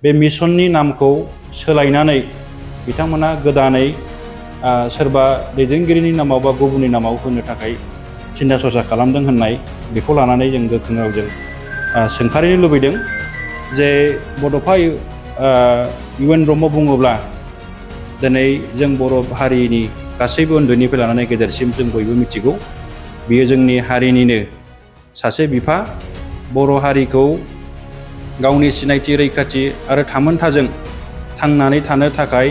बे मिशननि नामखौ सोलायनानै बिथांमोना गोदानै सोरबा दैदेनगिरिनि नामाव बा गुबुननि नामाव होनो थाखाय सिन्था सरसा खालामदों होननाय बेखौ लानानै जों गोख्रों रावजों सोंखारिनो लुबैदों जे बड'फा UN ब्रह्म बुङोब्ला दिनै जों बर' हारिनि गासैबो उन्दैनिफ्राय लानानै गेदेरसिम जों बयबो मिथिगौ बियो जोंनि हारिनिनो सासे बिफा बर' हारिखौ गावनि सिनायथि रैखाथि आरो थामोनथाजों थांनानै थानो थाखाय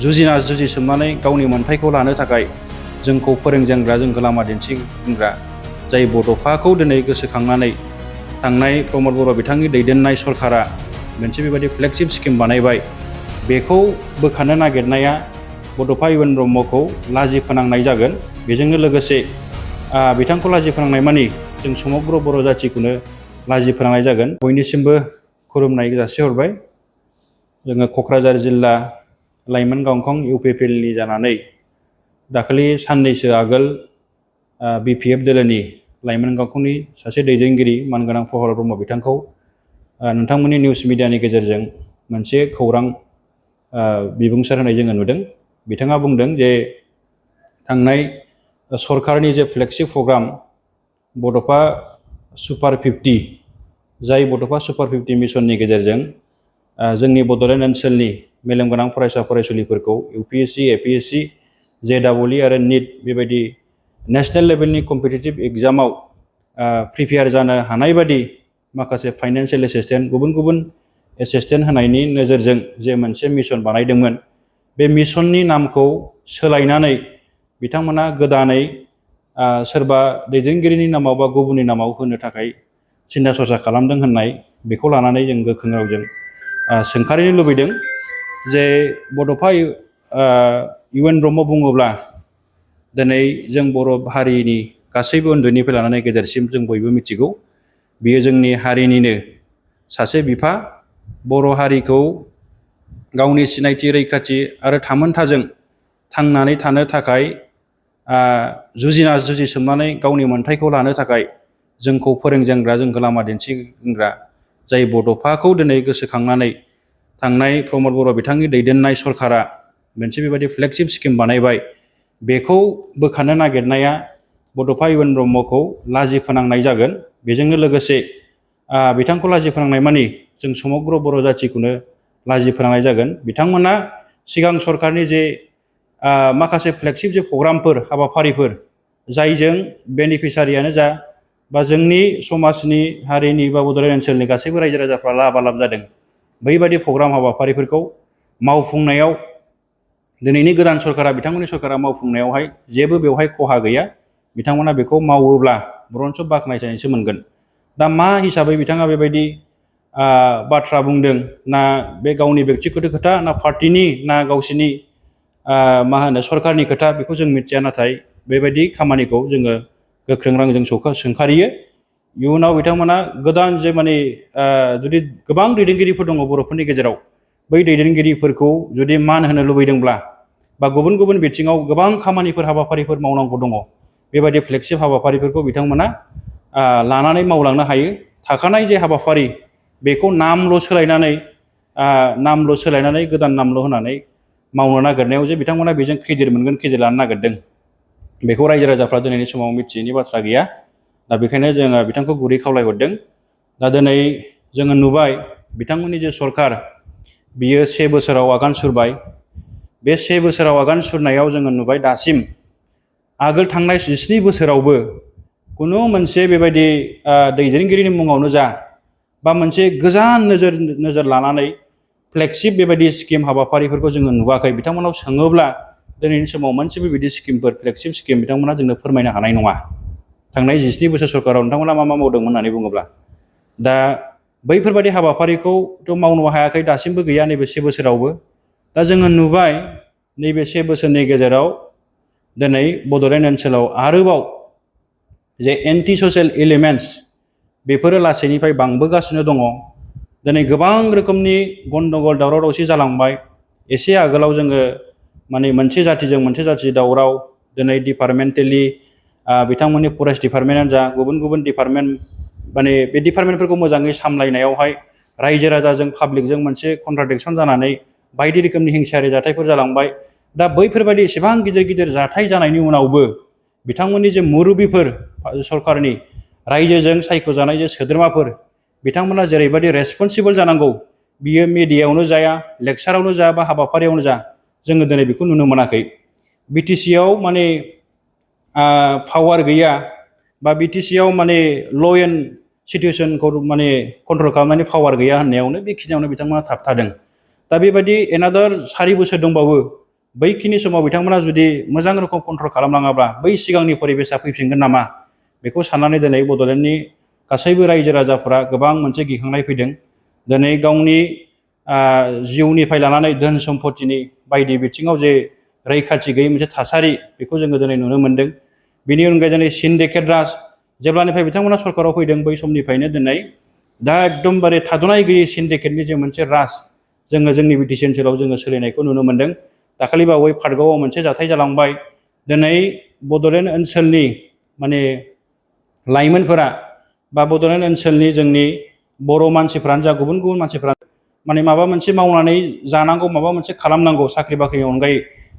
जुजिसोमनानै गावनि मोन्थायखौ लानो थाखाय जोंखौ फोरोंजेनग्रा जोंखौ लामा दिन्थिग्रा जाय बड'फाखौ दिनै गोसोखांनानै थांनाय प्रमद बर' बिथांनि दैदेननाय सरकारा मोनसे बेबायदि फ्लेगशिप स्किम बानायबाय बेखौ बोखारनो नागिरनाया बड'फा UN ब्रह्मखौ लाजि फोनांनाय जागोन। बेजोंनो लोगोसे बिथांखौ लाजि फोनांनाय मानि जों समग्र बर' जाथिखौनो लाजि फोनांनाय जागोन। बयनिसिमबो खुलुमनाय जासिहरबाय। जोङो क'क्राझार जिल्ला लाइमोन गांखं इउ.प जानानै दाखालि साननैसो आगोल BPF दोलोनि लाइमोन गांखंनि सासे दैदेनगिरि मानगोनां प्रहलाद ब्रह्म बिथांखौ नोंथांमोननि निउस मिडियानि गेजेरजों मोनसे खौरां बिबुंसार होनाय जोङो नुदों। बिथाङा बुंदों जे थांनाय सरकारनि जे फ्लेगशिप प्रग्राम बड'फा सुपार 50 जाय बड'फा सुपार 50 मिशननि गेजेरजों जोंनि बड'लेण्ड ओनसोलनि मेलेमगोनां फरायसा फरायसुलिफोरखौ UPSC APSC JEE आरो NEET बेबायदि नेशनेल लेभेलनि कम्पिटिटिभ एग्जामाव प्रिपेयार जानो हानाय बादि माखासे फाइनान्सियेल एसिस्टेन्ट गुबुन गुबुन एसिस्टेन्ट होनायनि नोजोरजों जे मोनसे मिशन बानायदोंमोन बे मिशननि नामखौ सोलायनानै बिथांमोना गोदानै सोरबा दैदेनगिरिनि नामाव बा गुबुननि नामाव होनो थाखाय सिन्था सरसा खालामदों होननाय बेखौ लानानै जों गोख्रों रावजों सोंखारिनो लुबैदों जे बड'फा UN ब्रह्म बुङोब्ला दिनै जों बर' हारिनि गासैबो उन्दैनिफ्राय लानानै गेदेरसिम जों बयबो मिथिगौ बियो जोंनि हारिनिनो सासे बिफा बर' हारिखौ गावनि सिनायथि रैखाथि आरो थामोनथाजों थांनानै थानो थाखाय जुजिसोमनानै गावनि मोन्थायखौ लानो थाखाय जोंखौ फोरोंजेनग्रा जोंखौ लामा दिन्थिग्रा जाय बड'फाखौ दिनै गोसोखांनानै थांनाय प्रमद बर' बिथांनि दैदेननाय सरकारा मोनसे बेबायदि फ्लेगशिप स्किम बानायबाय बेखौ बोखारनो नागिरनाया बड'फा UN ब्रह्मखौ लाजि फोनांनाय जागोन। बेजोंनो लोगोसे बिथांखौ लाजि फोनांनाय मानि जों समग्र बर' जाथिखौनो लाजि फोनांनाय जागोन। बिथांमोना सिगां सरकारनि जे माखासे फ्लेगशिप जे प्रग्रामफोर हाबाफारिफोर जायजों बेनिफिसारियानो जा बा जोंनि समाजनि हारिनि बा बड'लेण्ड ओनसोलनि गासैबो रायजो राजाफ्रा लाबालाब जादों बैबादि प्रग्राम हाबाफारिफोरखौ मावफुंनायाव दिनैनि गोदान सरकारा बिथांमोननि सरकारा मावफुंनायावहाय जेबो बेवहाय खहा गैया बिथांमोना बेखौ मावोब्ला बरन्स' बाख्नायजानायसो मोनगोन। दा मा हिसाबै बिथाङा बेबायदि बाथ्रा बुंदों ना बे गावनि बेक्तिगत खोथा ना पार्टिनि ना गावसिनि मा होनो सरकारनि खोथा बेखौ जों मिथिया नाथाय बेबायदि खामानिखौ जोङो गोख्रों रांजों सोंखारियो। इयुनाव बिथांमोना गोदान जे माने जुदि गोबां दैदेनगिरिफोर दङ बर'फोरनि गेजेराव बै दैदेनगिरिफोरखौ जुदि मान होनो लुबैदोंब्ला बा गुबुन गुबुन बिथिङाव गोबां खामानिफोर हाबाफारिफोर मावनांगौ दङ बेबायदि फ्लेगशिप हाबाफारिफोरखौ बिथांमोना लानानै मावलांनो हायो। थाखानाय जे हाबाफारि बेखौ नामल' सोलायनानै गोदान नामल' होनानै मावनो नागिरनायाव जे बिथांमोना बेजों क्रेडिट मोनगोन क्रेडिट लानो नागिरदों बेखौ रायजो राजाफ्रा दिनैनि समाव मिथियैनि बाथ्रा गैया। दा बेखायनो जोङो बिथांखौ गुरै खावलायहरदों। दा दिनै जोङो नुबाय बिथांमोननि जे सरकार बियो 1 बोसोराव आगान सुरबाय। बे 1 बोसोराव आगान सुरनायाव जोङो नुबाय दासिम आगोल थांनाय 7 बोसोरावबो खुनु मोनसे बेबायदि दैदेनगिरिनि मुङावनो जा बा मोनसे गोजान नोजोर लानानै फ्लेगशिप बेबायदि स्किम हाबाफारिफोरखौ जोङो नुवाखै। बिथांमोनाव सोङोब्ला दिनैनि समाव मोनसेबो बिदि स्किमफोर फ्लेगशिप स्किम बिथांमोना जोंनो फोरमायनो हानाय नङा। थांनाय 7 बोसोर सरकाराव नोंथांमोना मा मावदोंमोन होननानै बुङोब्ला दा बैफोरबायदि हाबाफारिखौथ' मावनो हायाखै दासिमबो गैया नैबे 1 बोसोरावबो। दा जोङो नुबाय नैबे 1 बोसोरनि गेजेराव दिनै बड'लेण्ड ओनसोलाव आरोबाव जे एन्टि ससियेल एलिमेन्ट्स बेफोरो लासैनिफ्राय बांबोगासिनो दङ। दिनै गोबां रोखोमनि गन्दगल दावराव दावसि जालांबाय। एसे आगोलाव जोङो माने मोनसे जाथिजों मोनसे जाथि दावराव दिनै डिपार्टमेन्टेलि बिथांमोननि फरेस्ट डिपार्टमेन्टआनो जा गुबुन गुबुन डिपार्टमेन्ट माने बे डिपार्टमेन्टफोरखौ मोजाङै सामलायनायावहाय रायजो राजाजों पाब्लिकजों मोनसे कन्ट्राडिक्सन जानानै बायदि रोखोमनि हिंसायारि जाथायफोर जालांबाय। दा बैफोरबायदि एसेबां गिदिर गिदिर जाथाय जानायनि उनावबो बिथांमोननि जे मुरब्बिफोर सरकारनि रायजोजों सायख'जानाय जे सोद्रोमाफोर बिथांमोना जेरैबायदि रेसपन्सिबल जानांगौ बियो मिडियायावनो जाया, लेक्सारावनो जा बा हाबाफारियावनो जा जोङो दिनै बेखौ नुनो मोनाखै। बिटिसिआव माने पावार गैया बा बिटिसिआव माने ल' एन्ड सिटुएसनखौ माने कन्ट्रल खालामनायनि पावार गैया होननायावनो बेखिनियावनो बिथांमोना थाबथादों। दा बेबायदि एनादार 4 बोसोर दंबावो। बैखिनि समाव बिथांमोना जुदि मोजां रोखोम कन्ट्रल खालामलाङाब्ला बै सिगांनि परिबेसा फैफिनगोन नामा बेखौ साननानै दिनै बड'लेण्डनि गासैबो रायजो राजाफोरा गोबां मोनसे गिखांनाय फैदों। दिनै गावनि जिउनिफ्राय लानानै धोन सम्पतिनि बायदि बिथिङाव जे रैखाथि गैयै मोनसे थासारि बेखौ जोङो दिनै नुनो मोन्दों। बेनि अनगायै दिनै सिन्डिकेट राज जेब्लानिफ्राय बिथांमोना सरकाराव फैदों बै समनिफ्रायनो दिनै दा एकदमबारे थाद'नाय गैयै सिन्डिकेटनि जे मोनसे राज जोङो जोंनि बिटिसि ओनसोलाव जोङो सोलिनायखौ नुनो मोन्दों। दाखालि बावै पार्कआव मोनसे जाथाय जालांबाय। दिनै बड'लेण्ड ओनसोलनि माने लाइमोनफोरा बा बड'लेण्ड ओनसोलनि जोंनि बर' मानसिफ्रानो जा गुबुन गुबुन मानसिफ्रानो माने माबा मोनसे मावनानै जानांगौ, माबा मोनसे खालामनांगौ साख्रि बाख्रिनि अनगायै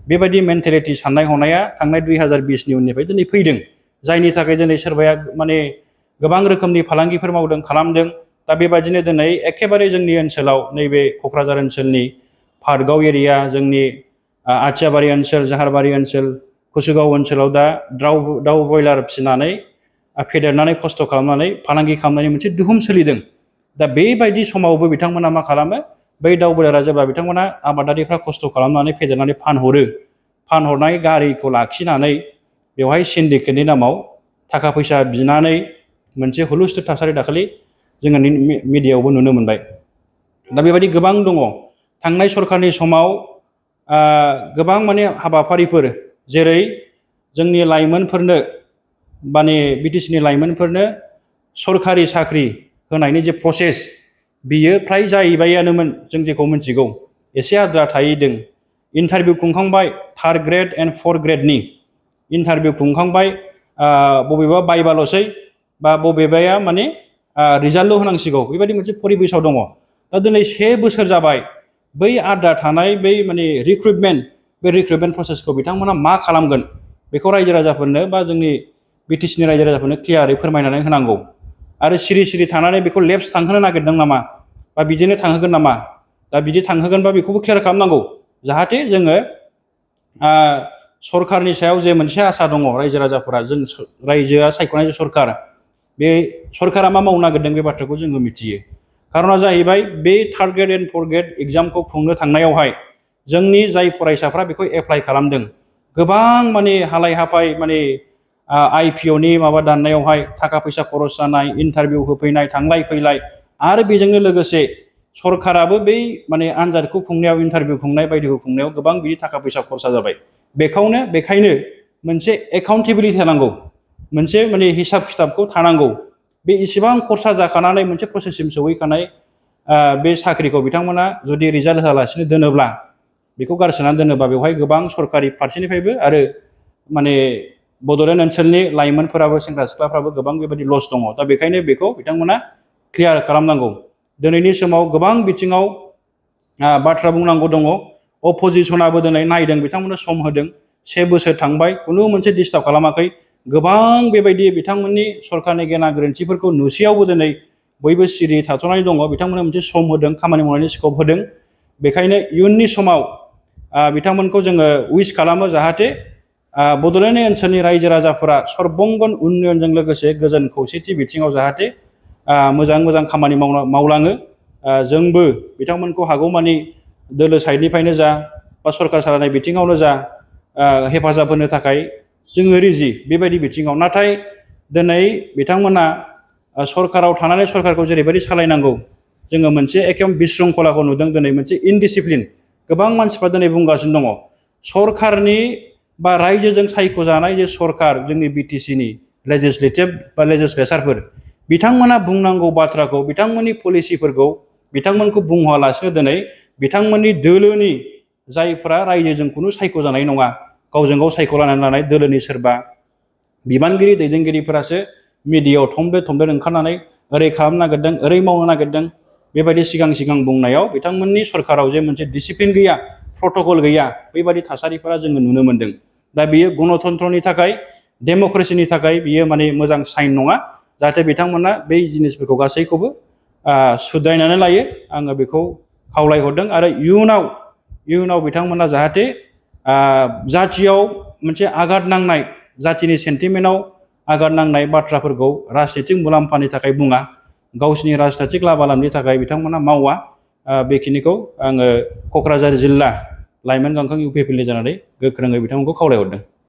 बेबायदि मेन्टेलिटि साननाय हनाया थांनाय 2020नि उननिफ्राय दिनै फैदों। जायनि थाखाय दिनै सोरबाया माने गोबां रोखोमनि फालांगिफोर मावदों, खालामदों। दा बेबायदिनो दिनै एखेबारे जोंनि ओनसोलाव नैबे क'क्राझार ओनसोलनि पार्कगाव एरिया, जोंनि आथियाबारि ओनसोल, जाहारबारि ओनसोल, कुसुगाव ओनसोलाव दा दाउ ब्रयलार फिसिनानै फेदेरनानै खस्थ' खालामनानै फालांगि खालामनायनि मोनसे दुहुम सोलिदों। दा बेबायदि समावबो बिथांमोना मा खालामो, बै दाउ ब्रयलारा जेब्ला बिथांमोना आबादारिफ्रा खस्थ' खालामनानै फेदेरनानै फानहरो, फानहरनाय गारिखौ लाखिनानै बेवहाय सिन्डिकेटनि नामाव थाखा फैसा बिनानै मोनसे हुलुस्थुल थासारि दाखालि जोङो मिडियायावबो नुनो मोनबाय। दा बेबायदि गोबां दङ। थांनाय सरकारनि समाव गोबां माने हाबाफारिफोर जेरै जोंनि लाइमोनफोरनो माने बिटिसिनि लाइमोनफोरनो सरखारि साख्रि होनायनि जे प्रसेस बियो फ्राय जाहैबायानोमोन, जों जेखौ मिथिगौ। एसे आद्रा थाहैदों। इन्टारभिउ खुंखांबाय 3rd ग्रेड एन्ड 4th ग्रेडनि इन्टारभिउ खुंखांबाय, बबेबा बायबाल'सै बा बबेबाया माने रिजाल्टल' होनांसिगौ, बेबायदि मोनसे परिबेसाव दङ। दा दिनै 1 बोसोर जाबाय। बै आद्रा थानाय बै माने रिक्रुटमेन्ट प्रसेसखौ बिथांमोना मा खालामगोन बेखौ रायजो राजाफोरनो बा जोंनि बिटिसिनि रायजो राजाफोरनो क्लियारै फोरमायनानै होनांगौ। आरो सिरि सिरि थानानै बेखौ लेप्स थांहोनो नागिरदों नामा बा बिदिनो थांहोगोन नामा? दा बिदि थांहोगोनबा बेखौबो क्लियार खालामनांगौ, जाहाथे जोङो सरकारनि सायाव जे मोनसे आसा दङ रायजो राजाफोरा, जों रायजोआ सायख'नाय जे सरकार, बे सरकारा मा मावनो नागिरदों बे बाथ्राखौ जोङो मिथियो। खारना जाहैबाय बे 3rd grade and 4th grade एग्जामखौ खुंनो थांनायावहाय जोंनि जाय फरायसाफ्रा बेखौ एप्लाइ खालामदों गोबां माने हालाय हाफाय माने IPOनि माबा दाननायावहाय थाखा फैसा खरस जानाय, इन्टारभिउ होफैनाय, थांलाय फैलाय, आरो बेजोंनो लोगोसे सरकाराबो बै माने आनजादखौ खुंनायाव, इन्टारभिउ खुंनाय बायदिखौ खुंनायाव गोबां बिदि थाखा फैसा खरसा जाबाय। बेखायनो मोनसे एकाउन्टेबिलिटि थानांगौ, मोनसे माने हिसाब खिथाबखौ थानांगौ। बे इसेबां खरसा जाखानानै मोनसे प्रसेससिम सौहैखानाय बे साख्रिखौ बिथांमोना जुदि रिजाल्ट होआलासिनो दोनोब्ला, बेखौ गारसोनानै दोनोबा बेवहाय गोबां सरकारि फारसेनिफ्रायबो आरो माने बड'लेण्ड ओनसोलनि लाइमोनफोराबो, सेंग्रा सिख्लाफ्राबो गोबां बेबायदि लस दङ। दा बेखायनो बेखौ बिथांमोना क्लियार खालामनांगौ। दिनैनि समाव गोबां बिथिङाव बाथ्रा बुंनांगौ दङ। अपोजिसनाबो दिनै नायदों, बिथांमोननो सम होदों। 1 बोसोर थांबाय, खुनु मोनसे डिस्टार्ब खालामाखै। गोबां बेबायदि बिथांमोननि सरकारनि गेना गोरोन्थिफोरखौ नुसेयावबो दिनै बयबो सिरि थाथ'नानै दङ। बिथांमोननो मोनसे सम होदों, खामानि मावनायनि स्कप होदों। बेखायनो इयुननि समाव बिथांमोनखौ जोङो उइस खालामो, जाहाथे बड'लेण्ड ओनसोलनि रायजो राजाफोरा सर्बंगन उन्नयनजों लोगोसे गोजोन खौसेथि बिथिङाव जाहाथे मोजां मोजां खामानि मावलाङो। जोंबो बिथांमोनखौ हागौमानि दोलो साइडनिफ्रायनो जा बा सरकार सालायनाय बिथिङावनो जा हेफाजाब होनो थाखाय जोङो रेडि बेबायदि बिथिङाव। नाथाय दिनै बिथांमोना सरकाराव थानानै सरकारखौ जेरैबायदि सालायनांगौ, जोङो मोनसे एकदम बिशृंखलाखौ नुदों। दिनै मोनसे इनडिसिप्लिन, गोबां मानसिफ्रा दिनै बुंगासिनो दङ सरकारनि बा रायजोजों सायख'जानाय जे सरकार, जोंनि बिटिसिनि लेजिस्लेटिभ बा लेजिस्लेचारफोर, बिथांमोना बुंनांगौ बाथ्राखौ, बिथांमोननि पलिसिफोरखौ बिथांमोनखौ बुंहोआलासिनो दिनै बिथांमोननि दोलोनि जायफ्रा रायजोजों खुनु सायख'जानाय नङा, गावजों गाव सायख'लायनानै लानाय दोलोनि सोरबा बिबानगिरि दैदेनगिरिफोरासो मिडियायाव थंब्ले थंब्ले ओंखारनानै ओरै खालामनो नागिरदों, ओरै मावनो नागिरदों, बेबायदि सिगां बुंनायाव बिथांमोननि सरकाराव जे मोनसे डिसिप्लिन गैया, प्रट'कल गैया, बेबायदि थासारिफोरा जोङो नुनो मोन्दों। दा बियो गणतन्त्रनि थाखाय, डेम'क्रेसिनि थाखाय बियो माने मोजां साइन नङा। जाहाथे बिथांमोना बै जिनिसफोरखौ गासैखौबो सुद्रायनानै लायो, आङो बेखौ खावलायहरदों। आरो इयुनाव बिथांमोना जाहाथे जाथियाव मोनसे आघात नांनाय, जातिनि सेन्टिमेन्टआव आघात नांनाय बाथ्राफोरखौ राजनीतिक मुलाम्फानि थाखाय बुङा, गावसिनि राजनीतिक लाबालाबनि थाखाय बिथांमोना मावा। बेखिनिखौ आङो क'क्राझार जिल्ला लाइमोन गांखं इउ.पि.पि.एल.नि जानानै गोख्रोङै बिथांमोनखौ खावलायहरदों।